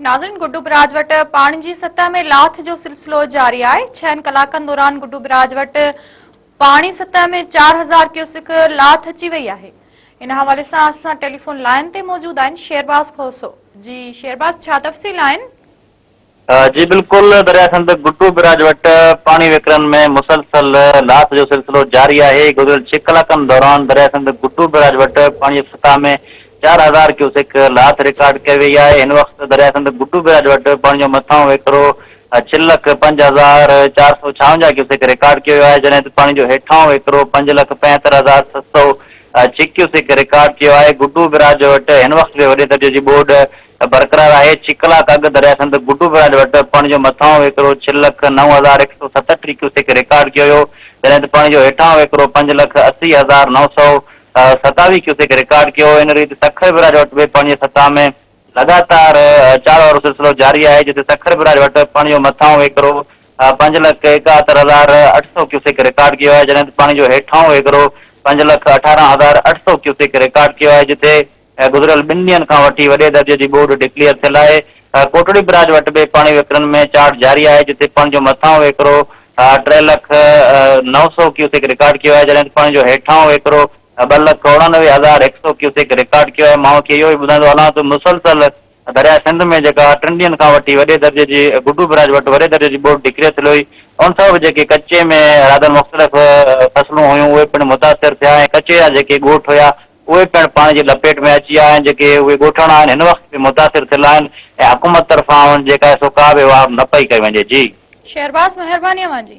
ناظرين گڊو براج وٽ پاڻي جي سطح ۾ لاٿ جو سلسلو جاري آهي، ڇهن ڪلاڪن دوران گڊو براج وٽ پاڻي سطح ۾ 4000 ڪيوسڪ لاٿ اچي وئي آهي. ان حوالي سان اسان ٽيليفون لائين تي موجود آهن شيرباز کوسو. جي شيرباز ڇا تفصيل آهن؟ جي بلڪل درياء سنڌ گڊو براج وٽ پاڻي وڪرن ۾ مسلسل لاٿ جو سلسلو جاري آهي، گذريل ڇهه ڪلاڪن دوران درياء سنڌ گڊو براج وٽ پاڻي جي سطح ۾ 4000 ڪيوسڪ لاٿ رڪارڊ ڪئي وئي آهي، هن وقت درياء سنڌ گڊو براج وٽ پاڻي جو مٿانهون وهڪرو ڇهه لک 5456 ڪيوسڪ رڪارڊ ڪيو ويو آهي، جڏهن ته پاڻي جو هيٺانهون وهڪرو 5 لک 75706 ڪيوسڪ رڪارڊ ڪيو آهي، گڊو براج وٽ هن وقت به وڏي درجي جي ٻوڏ برقرار آهي، ڇهه ڪلاڪ اڳ درياء سنڌ گڊو براج وٽ پاڻي جو مٿانهون وهڪرو ڇهه لک 9137 ڪيوسڪ رڪارڊ ڪيو ويو، جڏهن ته پاڻي جو هيٺانهون وهڪرو 5 لک 80927 ڪيوسڪ رڪارڊ ڪيو، ان ريت سکر براج وٽ به پاڻي جي سطح ۾ لڳاتار چاڙهه وارو سلسلو جاري آهي، جتي سکر براج وٽ پاڻي جو مٿانهون وهڪرو 5 لک 71800 ڪيوسڪ رڪارڊ ڪيو آهي، جڏهن ته پاڻي جو هيٺانهون وهڪرو 5 لک 18800 ڪيوسڪ رڪارڊ ڪيو آهي، جتي گذريل ٻن ڏينهن کان وٺي وڏي درجي جي ٻوڏ ڊڪليئر ٿيل آهي. ڪوٽڙي براج وٽ به پاڻي وهڪرن ۾ چاڙهه جاري آهي، جتي پاڻي جو مٿانهون وهڪرو ٽي لک 900 ڪيوسڪ رڪارڊ ڪيو آهي، جڏهن ته پاڻي جو هيٺانهون وهڪرو ٻه لک 89100 ڪيوسڪ رڪارڊ ڪيو آهي. مان اوهان کي اهو به ٻڌائيندو هلان ته مسلسل درياء سنڌ ۾ جيڪا ٽن ڏينهن کان وٺي وڏي درجي جي گڊو براج وٽ وڏي درجي جي ٻوڏ ڊڪري ٿيل هئي، ان سبب جيڪي ڪچي ۾ رادل مختلف فصلون هيون اهي پڻ متاثر ٿيا ۽ ڪچي جا جيڪي ڳوٺ هيا اهي پڻ پاڻي جي لپيٽ ۾ اچي ويا ۽ جيڪي اهي ڳوٺاڻا آهن هن وقت به متاثر ٿيل آهن ۽ حڪومت طرفان انهن جي جيڪا سو ڪا به واهر نه پئي ڪئي وڃي. جي. شهرباز مهرباني اوهان جي.